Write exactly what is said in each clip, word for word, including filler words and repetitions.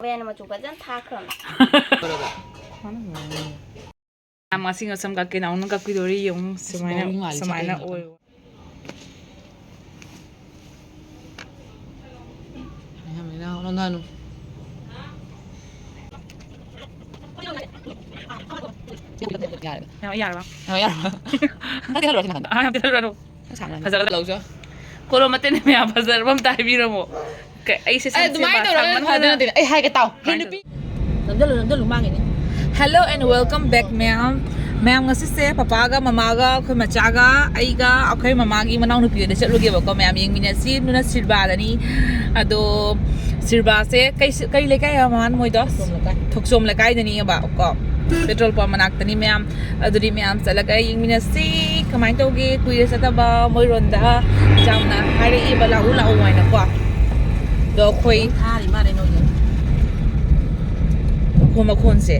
ꯍꯣꯔꯦꯟ ꯃꯆꯨ ꯐꯖꯅ ꯊꯥꯛꯈ꯭ꯔꯕꯅꯦ꯫ ꯌꯥꯝ ꯉꯁꯤ ꯉꯁꯝ ꯀꯛꯀꯦ ꯅꯥꯎꯅ ꯀꯛꯄꯤꯗꯣꯔꯤ ꯌꯦꯡꯉꯨ꯫ ꯁꯨꯃꯥꯏꯅ boring ꯃꯥꯜꯂꯤ, ꯁꯨꯃꯥꯏꯅ ꯆꯠꯄꯩ ꯑꯣꯏ꯫ ꯃꯌꯥꯝ ꯃꯌꯥꯝ ꯂꯣꯟꯅꯅꯨ꯫ ꯌꯥꯔꯦ꯫ ꯌꯥꯔꯕ? ꯑ, ꯌꯥꯔꯕ? ꯍꯟꯗꯛꯇꯤ ꯍꯜꯂꯨꯔꯁꯤ ꯃꯊꯟꯇ꯫ ꯑ, ꯌꯥꯝ ꯊꯤꯜꯍꯜꯂꯨꯔꯅꯨ꯫ ꯁꯥꯡꯅ ꯐꯖꯕ ꯂꯧꯖꯣ꯫ ꯀꯣꯂꯣꯝ ꯃꯇꯦꯟ ꯃꯌꯥꯝ ꯐꯖꯔꯕ ꯑꯝꯇ ꯍꯥꯏꯕꯤꯔꯝꯃꯣ꯫ ꯀ-, ꯑꯩꯁꯦ ꯑꯩ ꯁꯝꯁꯦ ꯑꯗꯨꯃꯥꯏꯅ ꯃꯥ ꯇꯧꯔꯒ ꯁꯥꯡꯃꯟꯗꯅ ꯐꯗꯣꯏ ꯅꯠꯇꯦ꯫ ꯑꯩ ꯍꯥꯏꯒꯦ ꯇꯥꯎ꯫ ꯍꯦ ꯀꯃꯥꯏꯅ ꯅꯨꯄꯤ꯫ ꯅꯝꯖꯜꯂꯨ, ꯅꯝꯖꯜꯂꯨ, ꯃꯥꯡꯉꯤꯅꯦ꯫ Hello and welcome back, ꯃꯌꯥꯝ꯫ ꯃꯌꯥꯝ, ꯉꯁꯤꯁꯦ ꯄꯄꯥꯒ ꯃꯃꯥꯒ ꯑꯩꯈꯣꯏ ꯃꯆꯥꯒ ꯑꯩꯒ ꯑꯩꯈꯣꯏ ꯃꯃꯥꯒꯤ ꯃꯅꯥꯎꯅꯨꯄꯤ ꯍꯣꯏꯗ ꯆꯠꯂꯨꯒꯦꯕꯀꯣ꯫ ꯃꯌꯥꯝ ꯌꯦꯡꯃꯤꯟꯅꯁꯤ꯫ ꯑꯗꯨꯅ ꯁꯤꯔꯕꯥꯗꯅꯤ꯫ ꯑꯗꯣ ꯁꯤꯔꯕꯥꯁꯦ ꯀꯩ ꯁꯤ-, ꯀꯩ ꯂꯩꯀꯥꯏ ꯍꯥꯏꯕ ꯃꯥꯟ ꯃꯣꯏꯗꯣ? ꯊꯣꯛꯆꯣꯝ ꯂꯩꯀꯥꯏ꯫ ꯊꯣꯛꯆꯣꯝ ꯂꯩꯀꯥꯏꯗꯅꯤꯕ ꯀꯣ꯫ ꯄꯦꯇ꯭ꯔꯣꯜ ꯄꯝ ꯃꯅꯥꯛꯇꯅꯤ ꯃꯌꯥꯝ꯫ ꯑꯗꯨꯗꯤ ꯃꯌꯥꯝ ꯆꯠꯂꯒ ꯌꯦꯡꯃꯤꯟꯅꯁꯤ꯫ ꯀꯃꯥꯏꯅ ꯇꯧꯒꯦ? ꯀꯨꯏꯔꯦ ꯆꯠꯇꯕ꯫ ꯃꯣꯏꯔꯣꯝꯗ ꯌꯥꯝꯅ ꯍꯥꯏꯔꯛꯏꯕ, "ꯂꯥꯛꯎ, ꯂꯥꯛꯎ" ꯍꯥꯏꯅꯀꯣ꯫ ꯑꯗꯣ ꯑꯩꯈꯣꯏ ꯊꯥꯔꯤ ꯃꯥꯜꯂꯦ ꯅꯣꯏꯁꯦ꯫ ꯃꯈꯣꯟ, ꯃꯈꯣꯟꯁꯦ꯫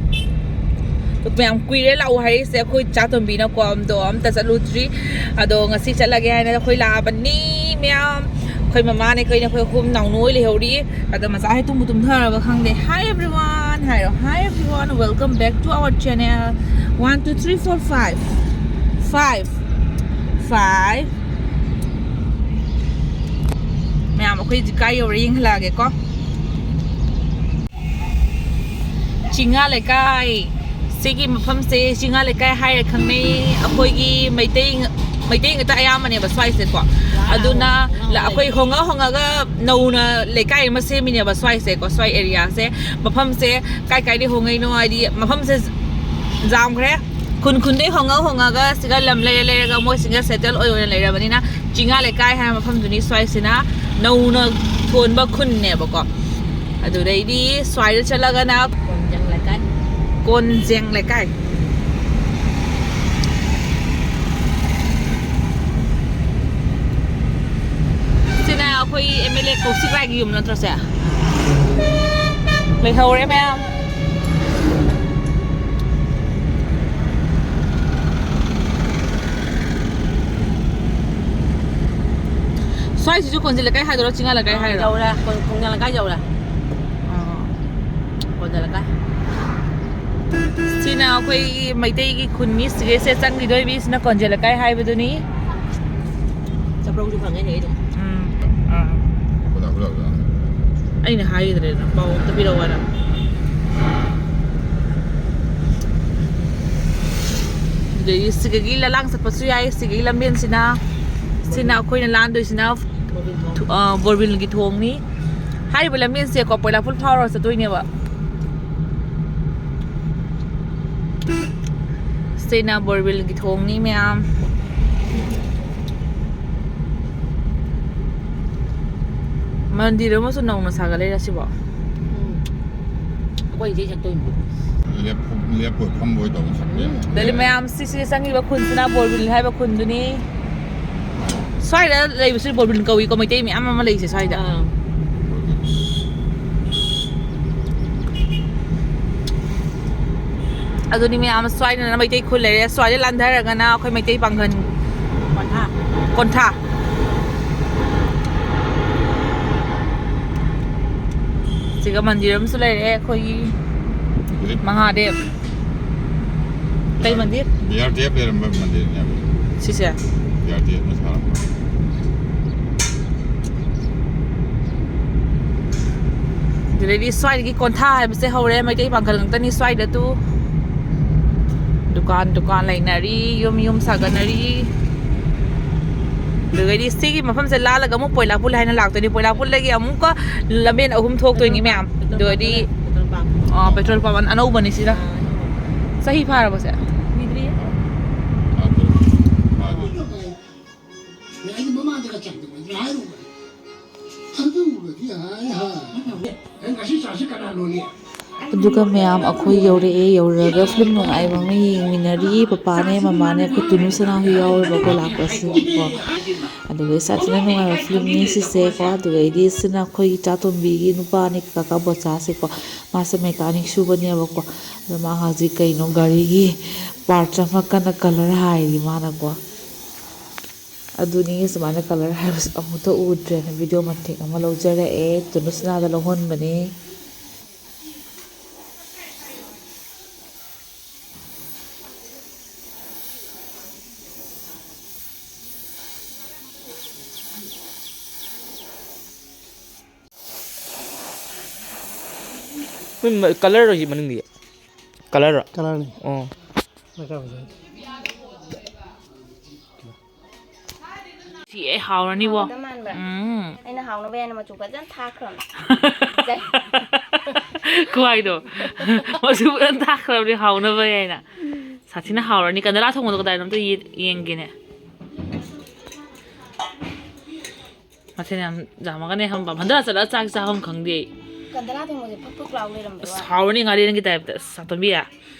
ꯑꯗꯣ ꯃꯌꯥꯝ ꯀꯨꯏꯔꯦ ꯂꯥꯛꯎ ꯍꯥꯏꯔꯛꯏꯁꯦ꯫ ꯑꯩꯈꯣꯏ ꯆꯥꯇꯣꯝꯕꯤꯅꯀꯣ ꯑꯝꯗꯣ ꯑꯝꯇ ꯆꯠꯂꯨꯗ꯭ꯔꯤ꯫ ꯑꯗꯣ ꯉꯁꯤ ꯆꯠꯂꯒꯦ ꯍꯥꯏꯅ ꯑꯩꯈꯣꯏ ꯂꯥꯛꯑꯕꯅꯤ ꯃꯌꯥꯝ꯫ ꯑꯩꯈꯣꯏ ꯃꯃꯥꯅꯦ, ꯀꯩꯅꯦ, ꯑꯩꯈꯣꯏ ꯑꯍꯨꯝ, ꯅꯥꯎꯅꯨ ꯍꯣꯏ ꯂꯩꯍꯧꯔꯤ꯫ ꯑꯗꯣ ꯃꯆꯥ ꯍꯣꯏ ꯇꯨꯝꯕꯨ ꯇꯨꯝꯊꯔꯕ ꯈꯪꯗꯦ꯫ Hi everyone ꯍꯥꯏꯔꯣ꯫ Hi everyone, welcome back to our channel. One, two, three, four, five. Five. Five. ꯃꯌꯥꯝ, ꯑꯩꯈꯣꯏ ꯍꯧꯖꯤꯛ ꯀꯥꯏ ꯌꯧꯔꯦ ꯌꯦꯡꯍꯜꯂꯛꯑꯒꯦꯀꯣ꯫ ꯆꯤꯡꯉꯥ ꯂꯩꯀꯥꯏ꯫ ꯁꯤꯒꯤ ꯃꯐꯝꯁꯦ ꯆꯤꯡꯉꯥ ꯂꯩꯀꯥꯏ ꯍꯥꯏꯔ ꯈꯪꯅꯩ꯫ ꯑꯩꯈꯣꯏꯒꯤ ꯃꯩꯇꯩ, ꯃꯩꯇꯩ ꯉꯥꯛꯇ ꯑꯌꯥꯝꯕꯅꯦꯕ ꯁ꯭ꯋꯥꯏꯁꯦꯀꯣ꯫ ꯑꯗꯨꯅ ꯂ-, ꯑꯩꯈꯣꯏ ꯍꯣꯡꯉ ꯍꯣꯡꯉꯒ ꯅꯧꯅ ꯂꯩꯀꯥꯏ ꯑꯃ ꯁꯦꯝꯃꯤꯅꯦꯕ ꯁ꯭ꯋꯥꯏꯁꯦꯀꯣ꯫ ꯁ꯭ꯋꯥꯏ area ꯁꯦ꯫ ꯃꯐꯝꯁꯦ ꯀꯥꯏ ꯀꯥꯏꯗꯩ ꯍꯣꯡꯉꯛꯏꯅꯣ ꯍꯥꯏꯗꯤ ꯃꯐꯝꯁꯦ ꯌꯥꯝꯈ꯭ꯔꯦ꯫ ꯈꯨꯟ ꯈꯨꯟꯗꯩ ꯍꯣꯡꯉ ꯍꯣꯡꯉꯒ ꯁꯤꯒ ꯂꯝ ꯂꯩꯔ ꯂꯩꯔꯒ ꯃꯣꯏꯁꯤꯡꯒ settle ꯑꯣꯏ ꯑꯣꯏꯅ ꯂꯩꯔꯕꯅꯤꯅ ꯆꯤꯡꯉꯥ ꯂꯩꯀꯥꯏ ꯍꯥꯏꯕ ꯃꯐꯝꯗꯨꯅꯤ ꯁ꯭ꯋꯥꯏꯁꯤꯅ ꯅꯧꯅ ꯊꯣꯟꯕ ꯈꯨꯟꯅꯦꯕꯀꯣ꯫ ꯑꯗꯨꯗꯩꯗꯤ ꯁ꯭ꯋꯥꯏꯗ ꯆꯠꯂꯒꯅ ꯀꯣꯟꯖꯦꯡ ꯂꯩꯀꯥꯏ꯫ ꯀꯣꯟꯖꯦꯡ ꯂꯩꯀꯥꯏ꯫ ꯁꯤꯅ ꯑꯩꯈꯣꯏ M L A ꯀꯧꯁꯤꯛ ꯂꯥꯏꯒꯤ ꯌꯨꯝ ꯅꯠꯇ꯭ꯔꯣ ꯁꯦ? ꯂꯩꯍꯧꯔꯦ ꯃꯌꯥꯝ꯫ ꯁ꯭ꯋꯥꯏꯁꯤꯁꯨ ꯀꯣꯟꯖꯦꯡ ꯂꯩꯀꯥꯏ ꯍꯥꯏꯗꯣꯏꯔꯣ, ꯆꯤꯡꯉꯥ ꯂꯩꯀꯥꯏ ꯍꯥꯏꯔꯣ? ꯌꯧꯔꯦ, ꯀꯣꯟ-, ꯀꯣꯟꯖꯦꯡ ꯂꯩꯀꯥꯏ ꯌꯧꯔꯦ꯫ ꯑꯥ꯫ ꯁꯤꯅ ꯑꯩꯈꯣꯏꯒꯤ ꯃꯩꯇꯩꯒꯤ ꯈꯨꯟꯅꯤ, ꯁꯤꯒꯩꯁꯦ ꯆꯪꯈꯤꯗꯣꯏ ꯃꯤꯁꯤꯅ ꯀꯣꯟꯖꯦꯜ ꯂꯩꯀꯥꯏ ꯍꯥꯏꯕꯗꯨꯅꯤ꯫ ꯆꯥꯄ꯭ꯔꯧꯁꯨ ꯐꯪꯉꯦꯅꯦ ꯑꯩꯗꯣ꯫ ꯎꯝ꯫ ꯑꯥ꯫ ꯈꯨꯗꯥ ꯈꯨꯗꯥ ꯈꯨꯗꯥ꯫ ꯑꯩꯅ ꯍꯥꯏꯒꯤꯗ꯭ꯔꯦꯗꯅ, ꯄꯥꯎ ꯑꯝꯇ ꯄꯤꯔꯛꯑꯣ ꯍꯥꯏꯅ꯫ ꯑꯗꯒꯤ ꯁꯤꯗꯒꯤ ꯂꯂꯥꯡ ꯆꯠꯄꯁꯨ ꯌꯥꯏ꯫ ꯁꯤꯒꯤ ꯂꯝꯕꯦꯟꯁꯤꯅ, ꯁꯤꯅ ꯑꯩꯈꯣꯏꯅ ꯂꯥꯟꯗꯣꯏꯁꯤꯅ ꯊꯨ-, ꯑ, ꯕꯣꯔꯕꯤꯜꯒꯤꯊꯣꯡꯅꯤ꯫ ꯍꯥꯏꯔꯤꯕ ꯂꯝꯕꯦꯟꯁꯦꯀꯣ ꯄꯣꯏꯂꯥꯄꯨꯜ ꯐꯥꯎꯔꯒ ꯆꯠꯇꯣꯏꯅꯦꯕ꯫ ꯁꯤꯅ ꯕꯣꯔꯕꯤꯜꯒꯤꯊꯣꯡꯅꯤ ꯃꯌꯥꯝ꯫ ꯃꯟꯗꯤꯔ ꯑꯃꯁꯨ ꯅꯧꯅ ꯁꯥꯒꯠꯂꯛꯏꯔ ꯁꯤꯕꯣ? ꯎꯝ꯫ ꯑꯩꯈꯣꯏ ꯏꯁꯩ ꯁꯛꯇꯣꯏꯅꯤ꯫ ꯂꯦꯞꯄꯣꯏ ꯐꯝꯕꯣꯏ ꯇꯧꯕ ꯁꯛꯄ ꯌꯥꯏ꯫ ꯑꯗꯩꯗꯤ ꯃꯌꯥꯝ ꯁꯤꯁꯤꯗ ꯆꯪꯉꯤꯕ ꯈꯨꯟꯁꯤꯅ ꯕꯣꯔꯕꯤꯜ ꯍꯥꯏꯕ ꯈꯨꯟꯗꯨꯅꯤ꯫ ꯁ꯭ꯋꯥꯏꯗ ꯂꯩꯕꯁꯤ ꯕꯣꯔꯕꯤꯜ ꯀꯧꯏꯀꯣ, ꯃꯩꯇꯩ ꯃꯌꯥꯝ ꯑꯃ ꯂꯩꯁꯦ ꯁ꯭ꯋꯥꯏꯗ꯫ ꯑꯥ꯫ ꯑꯗꯨꯅꯤ ꯃꯌꯥꯝ, ꯁ꯭ꯋꯥꯏꯗꯅ ꯃꯩꯇꯩ ꯈꯨꯜ ꯂꯩꯔꯦ, ꯁ꯭ꯋꯥꯏꯗ ꯂꯥꯟꯊꯔꯒꯅ ꯑꯩꯈꯣꯏ ꯃꯩꯇꯩ ꯄꯥꯡꯒꯜ ꯀꯣꯟꯊꯥ꯫ ꯀꯣꯟꯊꯥ꯫ ꯁꯤꯒ ꯃꯟꯗꯤꯔ ꯑꯃꯁꯨ ꯂꯩꯔꯦ ꯑꯩꯈꯣꯏꯒꯤ ꯍꯧꯖꯤꯛ ꯃꯍꯥꯗꯦꯕ꯫ ꯀꯩ ꯃꯟꯗꯤꯔ? ꯕꯤ ꯑꯥꯔ ꯇꯤ ꯑꯦꯐ ꯂꯩꯔꯝꯕ ꯃꯟꯗꯤꯔꯅꯦꯕ꯫ ꯁꯤꯁꯦ? ꯕꯤ ꯑꯥꯔ ꯇꯤ ꯑꯦꯐꯅ ꯁꯥꯔꯝꯕ꯫ ꯑꯗꯨꯗꯩꯗꯤ ꯁ꯭ꯋꯥꯏꯗꯒꯤ ꯀꯣꯟꯊꯥ ꯍꯥꯏꯕꯁꯦ ꯍꯧꯔꯦ꯫ ꯃꯩꯇꯩ ꯄꯥꯡꯒꯜ ꯉꯥꯛꯇꯅꯤ ꯁ꯭ꯋꯥꯏꯗ ꯇꯨ꯫ ꯗꯨꯀꯥꯟ, ꯗꯨꯀꯥꯟ ꯂꯩꯅꯔꯤ, ꯌꯨꯝ, ꯌꯨꯝ ꯁꯥꯒꯠꯅꯔꯤ꯫ ꯑꯗꯨꯗꯩꯗꯤ ꯁꯤꯒꯤ ꯃꯐꯝꯁꯦ ꯂꯥꯜꯂꯒ ꯑꯃꯨꯛ ꯄꯣꯏꯂꯥꯄꯨꯜ ꯍꯥꯏꯅ ꯂꯥꯛꯇꯣꯏꯅꯤ꯫ ꯄꯣꯏꯂꯥꯄꯨꯜꯗꯒꯤ ꯑꯃꯨꯛꯀ ꯂꯝꯕꯦꯟ ꯑꯍꯨꯝ ꯊꯣꯛꯇꯣꯏꯅꯤ ꯃꯌꯥꯝ꯫ ꯑꯗꯨꯗꯤ, ꯑꯥ, ꯄꯦꯇ꯭ꯔꯣꯜ ꯄꯝ ꯑꯅꯧꯕꯅꯤ ꯁꯤꯗ꯫ ꯆꯍꯤ ꯐꯥꯔꯕꯣ ꯁꯦ? ꯀꯨꯏꯗ꯭ꯔꯤꯌꯦ꯫ ꯑꯩꯗꯤ ꯃꯃꯥꯡꯗꯒ ꯆꯪꯗꯕ ꯅꯠꯇ꯭ꯔꯥ ꯍꯥꯏꯔꯨꯕꯅꯦ꯫ ꯑꯗꯨꯒꯗꯤ ꯍꯥꯏ ꯍꯥꯏ꯫ ꯑꯩ ꯉꯁꯤ ꯆꯥꯁꯤ ꯀꯅꯥ ꯂꯣꯜꯂꯤ? ꯑꯗꯨꯒ ꯃꯌꯥꯝ ꯑꯩꯈꯣꯏ ꯌꯧꯔꯛꯑꯦ꯫ ꯌꯧꯔꯒ ꯐꯤꯂꯝ ꯅꯨꯡꯉꯥꯏꯕ ꯑꯃ ꯌꯦꯡꯃꯤꯟꯅꯔꯤ꯫ ꯄꯄꯥꯅꯦ, ꯃꯃꯥꯅꯦ, ꯑꯩꯈꯣꯏ ꯇꯨꯅꯨ ꯁꯅꯥꯁꯨ ꯌꯥꯎꯔꯦꯕꯀꯣ ꯂꯥꯛꯄꯁꯤꯀꯣ꯫ ꯑꯗꯨꯒ ꯁꯥꯊꯤꯅ ꯅꯨꯡꯉꯥꯏꯕ ꯐꯤꯂꯝꯅꯤ ꯁꯤꯁꯦꯀꯣ꯫ ꯑꯗꯨꯒꯩꯗꯤ ꯁꯤꯅ ꯑꯩꯈꯣꯏꯒꯤ ꯏꯆꯥ ꯇꯣꯝꯕꯤꯒꯤ ꯅꯨꯄꯥꯅꯤ, ꯀꯀꯥ ꯕꯣꯆꯥꯁꯦꯀꯣ꯫ ꯃꯥꯁꯦ ꯃꯦꯀꯥꯅꯤꯛ ꯁꯨꯕꯅꯦꯕꯀꯣ꯫ ꯑꯗꯣ ꯃꯥ ꯍꯧꯖꯤꯛ ꯀꯩꯅꯣ ꯒꯥꯔꯤꯒꯤ ꯄꯥꯔꯠꯁ ꯑꯃ ꯀꯟꯅ ꯀꯂꯔ ꯍꯥꯏꯔꯤ ꯃꯥꯅꯀꯣ꯫ ꯑꯗꯨꯅꯤ ꯁꯨꯃꯥꯏꯅ ꯀꯂꯔ ꯍꯥꯏꯕꯁꯦ ꯑꯃꯨꯛꯇ ꯎꯗ꯭ꯔꯦꯅ ꯚꯤꯗꯤꯑꯣ ꯃꯇꯦꯛ ꯑꯃ ꯂꯧꯖꯔꯛꯑꯦ꯫ ꯇꯨꯅꯨꯁꯅꯥꯗ ꯂꯧꯍꯟꯕꯅꯤ꯫ ꯀꯂꯔ ꯁꯤ ꯃꯅꯤꯡꯗꯤ? ꯀꯂꯔ? ꯀꯂꯔꯅꯤ꯫ ꯑꯣ꯫ ꯗꯔꯀꯥꯔ ꯑꯣꯏꯗꯦ꯫ ꯁꯤ ꯑꯩ ꯍꯥꯎꯔꯅꯤꯕꯣ꯫ ꯍꯥꯎꯗꯧ ꯃꯥꯟꯕ꯭ꯔꯥ? ꯎꯝ꯫ ꯑꯩꯅ ꯍꯥꯎꯅꯕ ꯍꯥꯏꯅ ꯃꯆꯨ ꯐꯖꯅ ꯊꯥꯛꯈ꯭ꯔꯕꯅꯦ꯫ ꯈꯨꯍꯥꯏꯗꯣ꯫ ꯃꯆꯨ ꯐꯖꯅ ꯊꯥꯛꯈ꯭ꯔꯕꯅꯦ ꯍꯥꯎꯅꯕ ꯍꯥꯏꯅ꯫ ꯁꯥꯊꯤꯅ ꯍꯥꯎꯔꯅꯤ꯫ ꯀꯟꯗꯂꯥ ꯊꯣꯡꯕꯗꯣ ꯀꯗꯥꯏꯅꯣ ꯑꯝꯇ ꯌꯦ-, ꯌꯦꯡꯒꯦꯅꯦ꯫ ꯃꯊꯦꯜ ꯌꯥꯝ ꯌꯥꯝꯃꯒꯅꯦ ꯈꯪꯕ꯫ ꯍꯟꯗꯛ ꯆꯠꯂꯒ ꯆꯥꯛ ꯆꯥꯐꯝ ꯈꯪꯗꯦ ꯑꯩ꯫ ꯀꯟꯗꯂꯥ ꯊꯣꯡꯕꯁꯦ ꯐꯛ ꯐꯛ ꯂꯥꯎ ꯂꯩꯔꯝꯕꯩ ꯑꯁ, ꯋꯥꯅꯤ꯫ ꯍꯥꯎꯔꯅꯤ ꯉꯥꯔꯦꯟꯒꯤ ꯇꯥꯏꯞꯇ꯫ ꯑꯁ, ꯆꯥꯇꯣꯝꯕꯤ꯫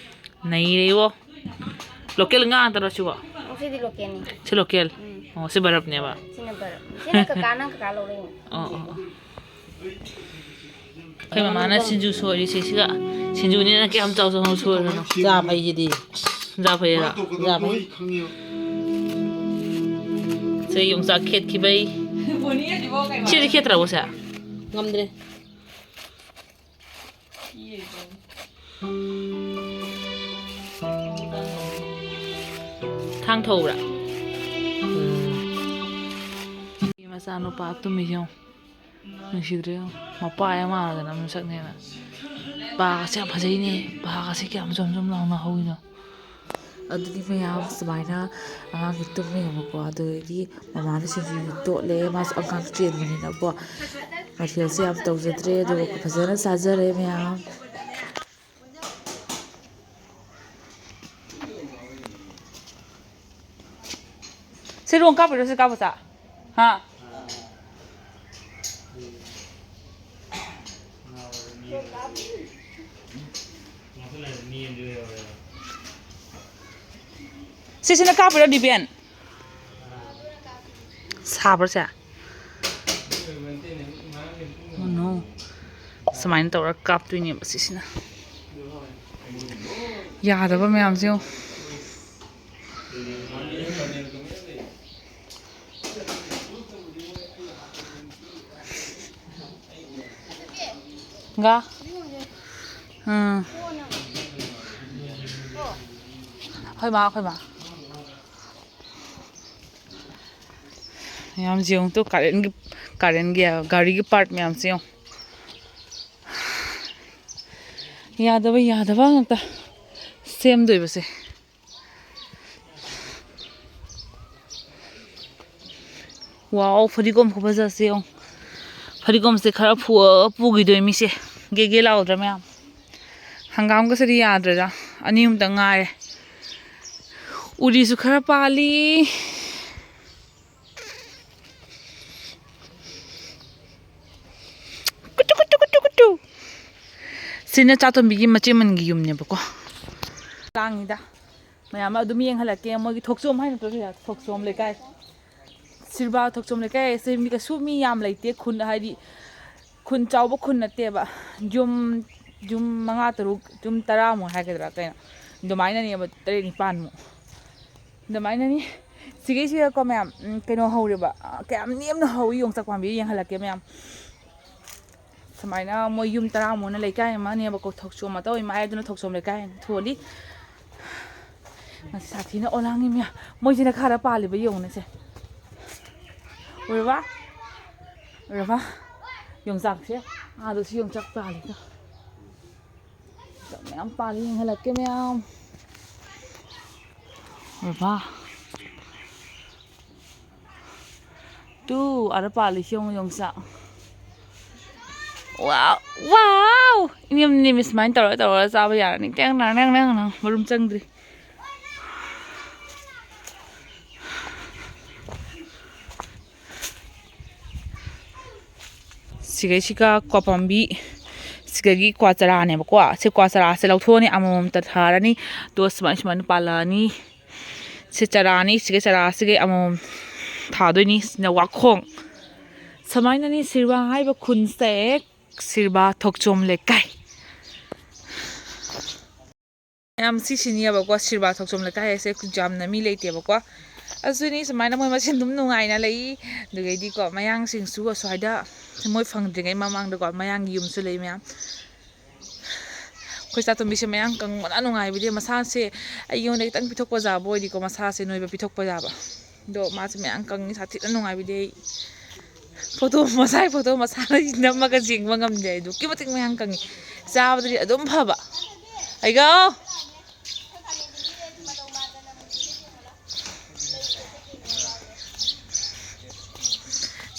ꯅꯩꯔꯦ ꯏꯕꯣ꯫ ꯂꯣꯀꯦꯜ ꯉꯥ ꯉꯥꯛꯇꯔꯣ ꯁꯤꯕꯣ? ꯑꯣ, ꯁꯤꯗꯤ ꯂꯣꯀꯦꯜꯅꯤ꯫ ꯁꯤ ꯂꯣꯀꯦꯜ? ꯎꯝ꯫ ꯑꯣ, ꯁꯤ ꯕꯔꯞꯅꯦꯕ? ꯁꯤꯅ ꯕꯔꯞ꯫ ꯁꯤꯅ ꯀꯀꯥ, ꯅꯪ ꯀꯀꯥ ꯂꯧꯔꯛꯏꯅꯦ꯫ ꯑꯣ, ꯑꯣ, ꯑꯣ꯫ ꯑꯩꯈꯣꯏ ꯃꯃꯥꯅ ꯁꯤꯡꯖꯨ ꯁꯣꯏꯔꯤꯁꯦ ꯁꯤꯒ꯫ ꯁꯤꯡꯖꯨꯅꯤꯅ ꯀꯌꯥꯝ ꯆꯥꯎ ꯆꯥꯎꯅ ꯁꯣꯏꯔꯤꯅꯣ? ꯆꯥ ꯐꯩꯁꯤꯗꯤ꯫ ꯆꯥ ꯐꯩꯔꯥ? ꯆꯥ ꯐꯩ꯫ ꯁꯦ ꯌꯣꯡꯆꯥꯛ ꯈꯦꯠꯈꯤꯕꯩ꯫ ꯁꯤꯗꯤ ꯈꯦꯠꯇ꯭ꯔꯕꯣ ꯁꯦ? ꯉꯝꯗ꯭ꯔꯦ꯫ ꯊꯥꯡ ꯊꯧꯕ꯭ꯔꯥ? ꯃꯆꯥꯅꯨꯄꯥ ꯇꯨꯝꯃꯤꯁꯦ ꯌꯦꯡꯉꯣ꯫ ꯅꯨꯡꯁꯤꯗ꯭ꯔꯦ ꯌꯦꯡꯉꯣ꯫ ꯃꯄꯥ ꯍꯦꯛ ꯃꯥꯟꯗꯅ ꯃꯁꯛꯅꯦꯅ꯫ ꯄꯥꯒꯁꯦ ꯌꯥꯝ ꯐꯖꯩꯅꯦ꯫ ꯄꯥꯒꯁꯦ ꯀꯌꯥꯝ ꯖꯣꯝ ꯖꯣꯝ ꯂꯥꯎꯅ ꯍꯧꯋꯤꯅꯣ꯫ ꯑꯗꯨꯗꯤ ꯃꯌꯥꯝ ꯁꯨꯃꯥꯏꯅ ꯑꯉꯥꯡꯁꯦ ꯇꯨꯝꯃꯦꯕꯀꯣ꯫ ꯑꯗꯨꯗꯒꯤ ꯃꯃꯥꯅ ꯁꯤꯡꯖꯨꯁꯨ ꯇꯣꯠꯂꯦ꯫ ꯃꯥꯁꯨ ꯑꯉꯥꯡ ꯆꯦꯟꯕꯅꯤꯅꯀꯣ꯫ ꯃꯊꯦꯜꯁꯦ ꯌꯥꯝ ꯇꯧꯖꯗ꯭ꯔꯦ꯫ ꯑꯗꯨꯒ ꯐꯖꯅ ꯆꯥꯖꯔꯦ ꯃꯌꯥꯝ꯫ ꯁꯤ ꯔꯣꯡ ꯀꯥꯞꯄꯤꯔꯣ, ꯁꯤ ꯀꯥꯞꯄ ꯆꯥ? ꯍꯥ? ꯁꯤꯁꯤꯅ ꯀꯥꯞꯄꯤꯔꯣ, ꯗꯤꯕꯦꯟ? ꯁꯥꯕ꯭ꯔꯥ ꯁꯦ? Oh no. ꯁꯨꯃꯥꯏꯅ ꯇꯧꯔꯒ ꯀꯥꯞꯇꯣꯏꯅꯦꯕ ꯁꯤꯁꯤꯅ꯫ ꯌꯥꯗꯕ ꯃꯌꯥꯝꯁꯦ ꯌꯦꯡꯉꯣ꯫ ꯒ꯫ ꯎꯝ꯫ ꯑꯩꯈꯣꯏ ꯃꯥ, ꯑꯩꯈꯣꯏ ꯃꯥ꯫ ꯃꯌꯥꯝꯁꯦ ꯌꯦꯡꯉꯨ ꯇꯨ, ꯀꯥꯔꯦꯟꯒꯤ, ꯀꯥꯔꯦꯟꯒꯤ ꯍꯥꯏꯕ, ꯒꯥꯔꯤꯒꯤ part ꯃꯌꯥꯝꯁꯦ ꯌꯦꯡꯉꯨ꯫ ꯌꯥꯗꯕ ꯌꯥꯗꯕ ꯉꯥꯛꯇ ꯁꯦꯝꯗꯣꯏꯕꯁꯦ꯫ ꯋꯥꯎ, ꯐꯗꯤꯒꯣꯝ ꯈꯨꯐꯖꯁꯦ ꯌꯦꯡꯉꯨ꯫ ꯐꯗꯤꯒꯣꯝꯁꯦ ꯈꯔ ꯐꯨ-, ꯄꯨꯈꯤꯗꯣꯏ ꯃꯤꯁꯦ꯫ ꯒꯦꯒꯦ ꯂꯥꯎꯗ꯭ꯔꯥ ꯃꯌꯥꯝ? ꯍꯪꯒꯥꯝꯒꯁꯤꯗꯤ ꯌꯥꯗ꯭ꯔꯦꯗ꯫ ꯑꯅꯤ ꯑꯍꯨꯝꯇ ꯉꯥꯏꯔꯦ꯫ ꯎꯔꯤꯁꯨ ꯈꯔ ꯄꯥꯜꯂꯤ꯫ ꯀꯨꯇꯨ, ꯀꯨꯇꯨ, ꯀꯨꯇꯨ, ꯀꯨꯇꯨ꯫ ꯁꯤꯅ ꯆꯥꯇꯣꯝꯕꯤꯒꯤ ꯃꯆꯦ ꯃꯟꯒꯤ ꯌꯨꯝꯅꯦꯕꯀꯣ꯫ ꯂꯥꯡꯉꯤꯗ꯫ ꯃꯌꯥꯝ ꯑꯗꯨꯝ ꯌꯦꯡꯍꯜꯂꯛꯀꯦ꯫ ꯃꯣꯏꯒꯤ ꯊꯣꯛꯆꯣꯝ ꯍꯥꯏ ꯅꯠꯇ꯭ꯔꯣ ꯁꯤꯗ? ꯊꯣꯛꯆꯣꯝ ꯂꯩꯀꯥꯏ꯫ ꯁꯤꯔꯕꯥ ꯊꯣꯛꯆꯣꯝ ꯂꯩꯀꯥꯏ ꯑꯁꯦ ꯃꯤ ꯀꯩꯁꯨ ꯃꯤ ꯌꯥꯝ ꯂꯩꯇꯦ꯫ ꯈꯨꯟ ꯍꯥꯏꯗꯤ ꯈꯨꯟ ꯆꯥꯎꯕ ꯈꯨꯟ ꯅꯠꯇꯦꯕ꯫ ꯌꯨꯝ, ꯌꯨꯝ ꯃꯉꯥ ꯇꯔꯨꯛ, ꯌꯨꯝ ꯇꯔꯥꯃꯨꯛ ꯍꯥꯏꯒꯗ꯭ꯔꯥ ꯀꯩꯅꯣ, ꯑꯗꯨꯃꯥꯏꯅꯅꯦꯕ, ꯇꯔꯦꯠ ꯅꯤꯄꯥꯟꯃꯨꯛ꯫ ꯑꯗꯨꯃꯥꯏꯅꯅꯤ꯫ ꯁꯤꯒꯩꯁꯤꯗꯀꯣ ꯃꯌꯥꯝ, ꯎꯝ, ꯀꯩꯅꯣ ꯍꯧꯔꯦꯕ, ꯑ, ꯀꯌꯥꯝ ꯅꯦꯝꯅ ꯍꯧꯏ ꯌꯣꯡꯆꯥꯛ ꯄꯥꯝꯕꯤ ꯌꯦꯡꯍꯜꯂꯛꯀꯦ ꯃꯌꯥꯝ꯫ ꯁꯨꯃꯥꯏꯅ ꯃꯣꯏ ꯌꯨꯝ ꯇꯔꯥꯃꯨꯛꯅ ꯂꯩꯀꯥꯏ ꯑꯃꯅꯦꯕꯀꯣ, ꯊꯣꯛꯆꯣꯝ ꯑꯇꯧ ꯏꯃꯥ ꯑꯗꯨꯅ ꯊꯣꯛꯆꯣꯝ ꯂꯩꯀꯥꯏ ꯍꯥꯏꯅ ꯊꯣꯜꯂꯤ꯫ ꯉꯁꯤ ꯁꯥꯊꯤꯅ ꯑꯣꯂꯥꯡꯉꯤ ꯃꯌꯥꯝ꯫ ꯃꯣꯏꯁꯤꯅ ꯈꯔ ꯄꯥꯜꯂꯤꯕ ꯌꯦꯡꯉꯨꯅꯦꯁꯦ꯫ ꯎꯔꯕ? ꯎꯔꯕ? ꯌꯣꯡꯆꯥꯛꯁꯦ꯫ ꯑꯥꯗꯁꯨ ꯌꯣꯡꯆꯥꯛ ꯄꯥꯜꯂꯤꯗꯣ꯫ ꯌꯣꯡꯆꯥꯛ ꯃꯌꯥꯝ ꯄꯥꯜꯂꯤ, ꯌꯦꯡꯍꯜꯂꯛꯀꯦ ꯃꯌꯥꯝ꯫ ꯎꯔꯕ? ꯇꯨ, ꯑꯥꯗ ꯄꯥꯜꯂꯤꯁꯤ ꯌꯦꯡꯉꯨ, ꯌꯣꯡꯆꯥꯛ꯫ ꯋꯥꯎ, ꯋꯥꯎ! ꯏꯅꯦꯝ ꯅꯦꯝꯃꯤ ꯁꯨꯃꯥꯏꯅ ꯇꯧꯔ ꯇꯧꯔꯒ ꯆꯥꯕ ꯌꯥꯔꯅꯤ꯫ ꯇꯦꯡ ꯅꯥꯡ, ꯅꯦꯡ ꯅꯦꯡ ꯅꯥꯡ꯫ ꯃꯔꯨꯝ ꯆꯪꯗ꯭ꯔꯤ꯫ ꯁꯤꯒꯩꯁꯤꯒ ꯀ꯭ꯋꯥ ꯄꯥꯝꯕꯤ, ꯁꯤꯗꯒꯤ ꯀ꯭ꯋꯥ ꯆꯔꯥꯅꯦꯕꯀꯣ꯫ ꯁꯤ ꯀ꯭ꯋꯥ ꯆꯔꯥꯁꯦ ꯂꯧꯊꯣꯛꯑꯅꯤ, ꯑꯃꯃꯝꯇ ꯊꯥꯔꯅꯤ꯫ ꯑꯗꯨꯒ ꯁꯨꯃꯥꯏ ꯁꯨꯃꯥꯏꯅ ꯄꯥꯜꯂꯛꯑꯅꯤ꯫ ꯁꯤ ꯆꯔꯥꯅꯤ, ꯁꯤꯒ ꯆꯔꯥꯁꯤꯒ ꯑꯃꯃꯝ ꯊꯥꯗꯣꯏꯅꯤ꯫ ꯁꯤꯅ ꯋꯥꯈꯣꯡ꯫ ꯁꯨꯃꯥꯏꯅꯅꯤ ꯁꯤꯔꯕꯥ ꯍꯥꯏꯕ ꯈꯨꯟꯁꯦ, ꯁꯤꯔꯕꯥ ꯊꯣꯛꯆꯣꯝ ꯂꯩꯀꯥꯏ꯫ ꯃꯌꯥꯝ ꯁꯤꯁꯤꯅꯦꯕꯀꯣ, ꯁꯤꯔꯕꯥ ꯊꯣꯛꯆꯣꯝ ꯂꯩꯀꯥꯏ ꯍꯥꯏꯁꯦ ꯌꯥꯝꯅ ꯃꯤ ꯂꯩꯇꯦꯕꯀꯣ꯫ ꯑꯗꯨꯅꯤ ꯁꯨꯃꯥꯏꯅ ꯃꯣꯏ ꯃꯁꯦꯟ ꯑꯗꯨꯝ ꯅꯨꯡꯉꯥꯏꯅ ꯂꯩ꯫ ꯑꯗꯨꯗꯒꯤꯗꯤꯀꯣ, ꯃꯌꯥꯡꯁꯤꯡꯁꯨ ꯑꯁ꯭ꯋꯥꯏꯗ ꯃꯣꯏ ꯐꯪꯗ꯭ꯔꯤꯉꯩ ꯃꯃꯥꯡꯗꯀꯣ, ꯃꯌꯥꯡꯒꯤ ꯌꯨꯝꯁꯨ ꯂꯩ ꯃꯌꯥꯝ꯫ ꯑꯩꯈꯣꯏ ꯆꯥꯇꯣꯝꯕꯤꯁꯦ ꯃꯌꯥꯡ ꯀꯪꯕꯅ ꯅꯨꯡꯉꯥꯏꯕꯤꯗꯦ꯫ ꯃꯁꯥꯁꯦ ꯑꯩꯉꯣꯟꯗ ꯈꯤꯇꯪ ꯄꯤꯊꯣꯛꯄ ꯌꯥꯕ ꯑꯣꯏꯗꯤꯀꯣ, ꯃꯁꯥꯁꯦ ꯅꯣꯏꯕ ꯄꯤꯊꯣꯛꯄ ꯌꯥꯕ꯫ ꯑꯗꯣ ꯃꯥꯁꯦ ꯃꯌꯥꯡ ꯀꯪꯉꯤ, ꯁꯥꯊꯤꯅ ꯅꯨꯡꯉꯥꯏꯕꯤꯗꯦ ꯑꯩ꯫ ꯐꯣꯇꯣ ꯃꯁꯥꯏ ꯐꯣꯇꯣ ꯃꯁꯥꯅ ꯅꯝꯃꯒ ꯌꯦꯡꯕ ꯉꯝꯗꯦ꯫ ꯑꯗꯨꯛꯀꯤ ꯃꯇꯤꯛ ꯃꯌꯥꯡ ꯀꯪꯉꯤ꯫ ꯆꯥꯕꯗꯗꯤ ꯑꯗꯨꯝ ꯐꯕ꯫ ꯑꯩꯒꯣ꯫